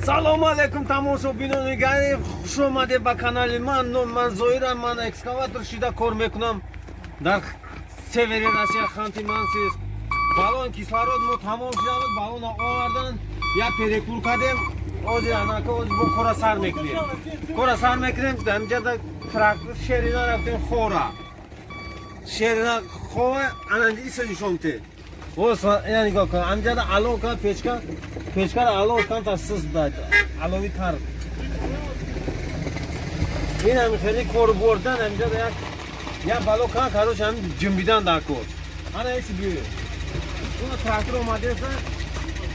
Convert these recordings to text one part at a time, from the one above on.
Салому алейкум, тамошобинони гариб, хуш омадед ба канали ман. Ном ман Зоирам, ман экскаватор шида кор мекунам дар севери Россия, Ханти Мансийск. Баллон кислород мо тамом шуда буд, баллона овардан, як перекур кардем. Ҳозир анака ҳозир бо кора сар мекунем. Кора сар мекунем, ҳамҷада трактор шерина рафтем хора. Шерина хова ана иса нишон те. Ҳоз ина нигоҳ кун, ҳамҷада алов кан печка, печкаро алов кан та сис дад. Алови тар. Ин ҳами хеле кор бурдан ҳамҷада як бало кан, короче, ҳами ҷимбидан дар кор. Ана иси биё. Уна трактор омадеса,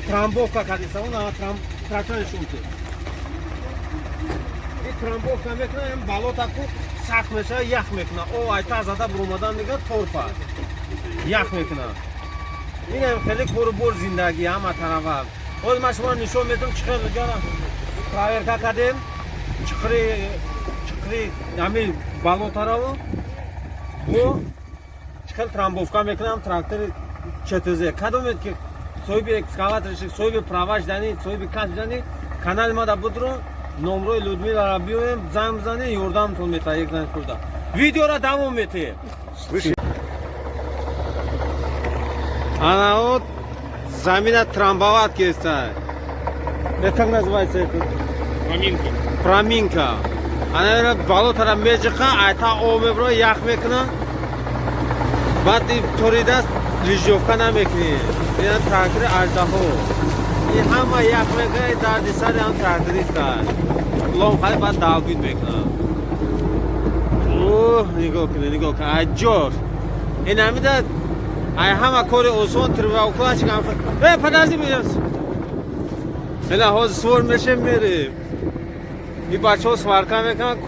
трамбовка кардеса, уна трактор нишон те. Ин трамбовка мекунад, ҳам болота ку сахт мешавад, ях мекунад. О, айта зада буромадан дига торфа. Ях мекунад. Ин ҳам хеле кору бор зиндагӣ ҳама тарафа. Ҳозир ман шуморо нишон медиҳам, чӣ хел ҷара проверка кардем. Чиқри чиқри ҳамин болотараво бо чӣ хел трамбовка мекунам трактори ЧТЗ. Кадомед ки соҳиби экскаватор, соҳиби права шудани, соҳиби касб шудани, канали мада будро, номрои Людмиларо биёем, занг бизанед, ёрдамтон метавад як занг хӯрда. Видеоро давом метиҳем. Ана вот замина трамбовать кеста. Это как называется это? Проминка. Проминка. Ана ира болотара меҷиқа, айта об мебро, ях мекуна. Баъд торидаст лижовка намекунӣ. Ина трактори аждаҳо. Ин ҳама ях мекуна, дарди сари ҳам тракториста. Лом хали баъд долбить мекуна. Оҳ, нигоҳ кунед, нигоҳ кунед. Аҷош. Ин ҳамида ай ҳама кори осон трубоукладчик ҳам. Э, подожди, мирам. Ина ҳозир свор мешем, мерем. И бачаҳо сварка мекунанд,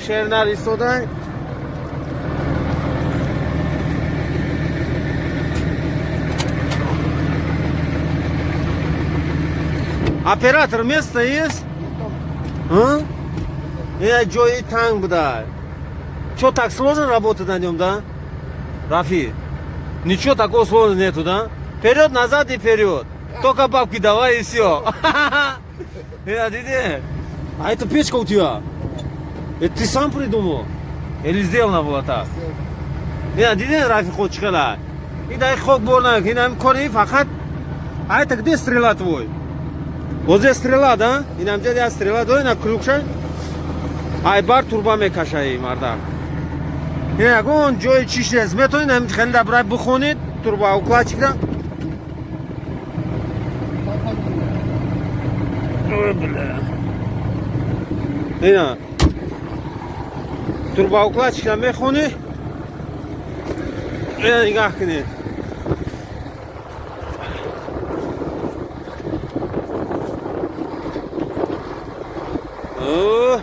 шернар истодан. Оператор, место есть? А? Я ҷои танг буда. Чё, так сложно работать на нем, да? Рафи? Ничего такого сложного нету, да? Вперед, назад и вперед. Только бабки давай, и все. Я, диди? А это печка у тебя? Это ты сам придумал? Или сделано было так? Я, диди, Рафи ход чикала? И дай хок борна, и нам кори фақат. А это где стрела твой? Вот здесь стрела, да? И нам где стрела, да, на крюкша? Ай бар турба мекашаи мардак. Ягон ҷои чиш нест. Метавонед ҳамин хеле дабрай бихонед трубоукладчикра. Ой, бля. Ина. Трубоукладчикра мехонӣ. Ина нигоҳ кунед. О!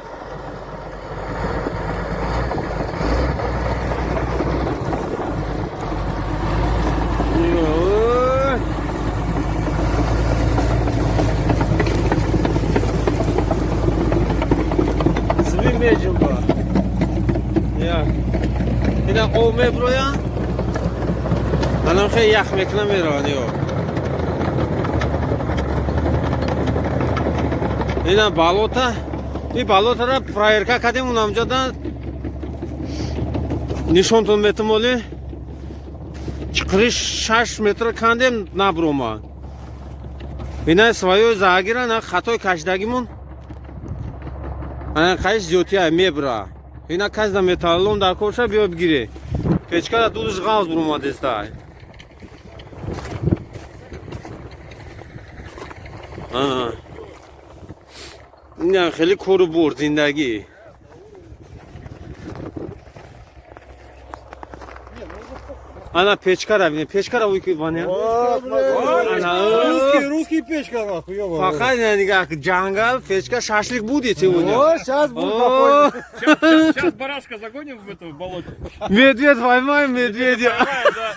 Ой. Зви меҷумба. Я. Ина об меброя. Анам хеле ях мекуна, меравад ё. Ина болота. И болотара проверка кардем, унамҷода нишонтон метам оли. Чиқри 6 метр кандем, набромад. Ина свое загира на хатои кашидагимон. Ана қайш зиёдтия мебра. Ина кас да металлолом дар корша биё бигире. Печкара дудаш ғавз буромадеста. Ана. Ина хеле кору бур зиндагӣ. Ана печкара бинед, печкара уй Ваня. Ана. Русский, русский печка, нахуй, ёбаный. Фақат ина нигоҳ, ҷангал, печка, шашлик будет сегодня. О, сейчас будет О, попозже. Сейчас барашка загоним в это в болоте. Медведь поймаем, медведя. Поймаем, да.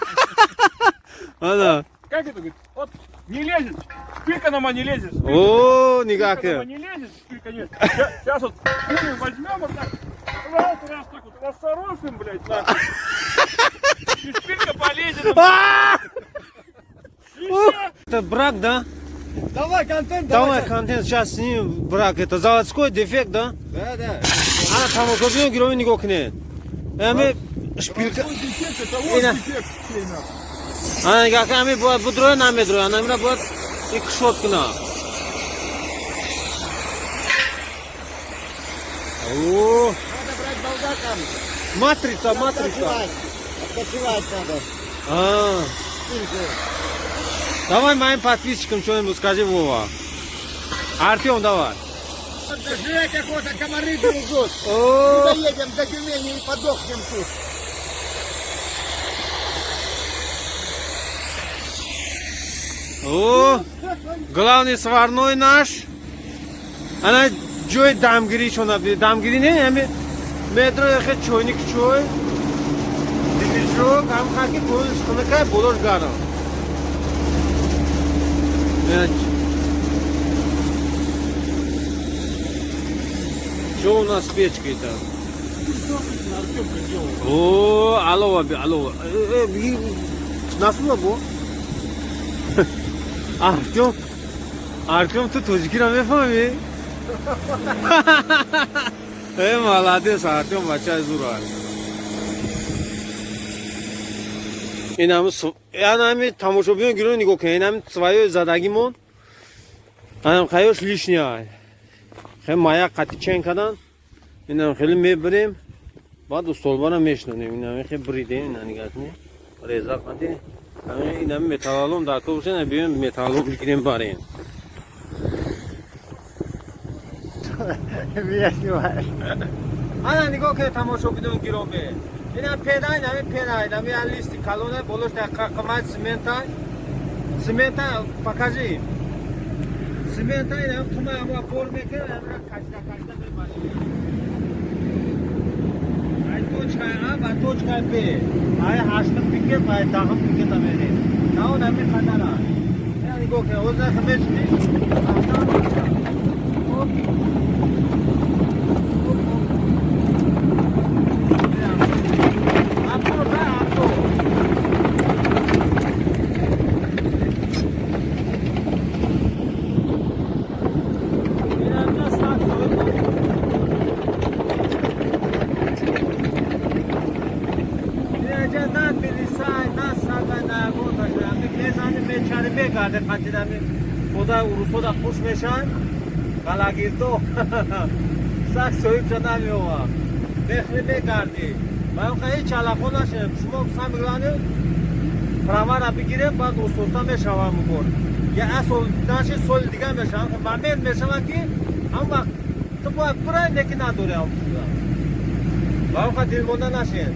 Ана. Как это говорит? Вот не лезет. Шпилька нам не лезет. О, нигоҳ Шпилька кун. не лезет, шпилька нет. Сейчас вот пулю возьмем вот так. Раз, раз, так вот рассорошим, блядь, нахуй. И шпилька полезет. А! И всё. Это брак, да? Давай контент, Давай контент сейчас снимем, брак. Это заводской дефект, да? Да. Ана, тамошобиён гиромӣ, нигоҳ кунед. Ами шпилька. Какой дефект, это вот Ина. дефект, чей, нахуй. Ана нигоҳ кун, ами бояд будроя, намедроя. Ана мира бояд и кушод куна. О, Надо брать болгаркам. Матрица, матрица. Откачевать надо. А. Давай моим подписчикам что-нибудь скажи, Вова. Артем, давай. Жрать охота, комары грызут. О, Доедем до Тюмени и подохнем тут. О, главный сварной наш. Ана ҷои дамгиришона, дамгирӣ не, ами метро яхе чойник, чой, движок, ҳам хаки поёнш хунукай, болош гарм. Что у нас с печкой-то? О, алло, алло. Насула бо? Артем, Артем, ту тоҷикиро мефаҳмӣ? Э, молодец, Артем, бачаи зур аст. Ин ҳами тамошобиён гиро, нигоҳ кунед, ин ҳами сваёи задагимон, анам хаёш лишний, хеле мая қати чен кадан, инам хеле мебирем, баъд устолбара мешнонем, инам хеле бридем, ина нигоҳ кунед, реза қати инами металлолом дар кор бошад, биёем металлолом бигирем, барем. Меня снимаешь. Ана нигоҳ кунед, тамошобинони гиромӣ, ина пена, инами пена, инами як листи калоне, болош қамай цемента, цемента покажи, цемента, инам тума ама бор мекунем, амра кашида кашида мебашем ай точкаи А ба точкаи Б, ай ҳаштум пикет ба ай 10-ум пикета мерем, наон ами қадара. Ина нигоҳ кунед, ознаха мешини. Оп. Оп, оп. Обзор, да, обзор. Иногда так стоит. Инҷа на милисай, на сагай, на ягон таша. Ами мезани, мечари, мегарде қатидами. Худа урусода хуш мешан. Галагирдо. Саг соҳибша намеова. Мехри, мегардӣ. Ба он ҳеҷ чалақо нашем. Шумо самое главное правара бигирем, баъд ососта мешавам кор. Я сол наши, соли дига мешавам. Момент мешавад, ки ҳам вақт ту бояд бурай, неки надори ҳам. Ба он дилмонда нашед.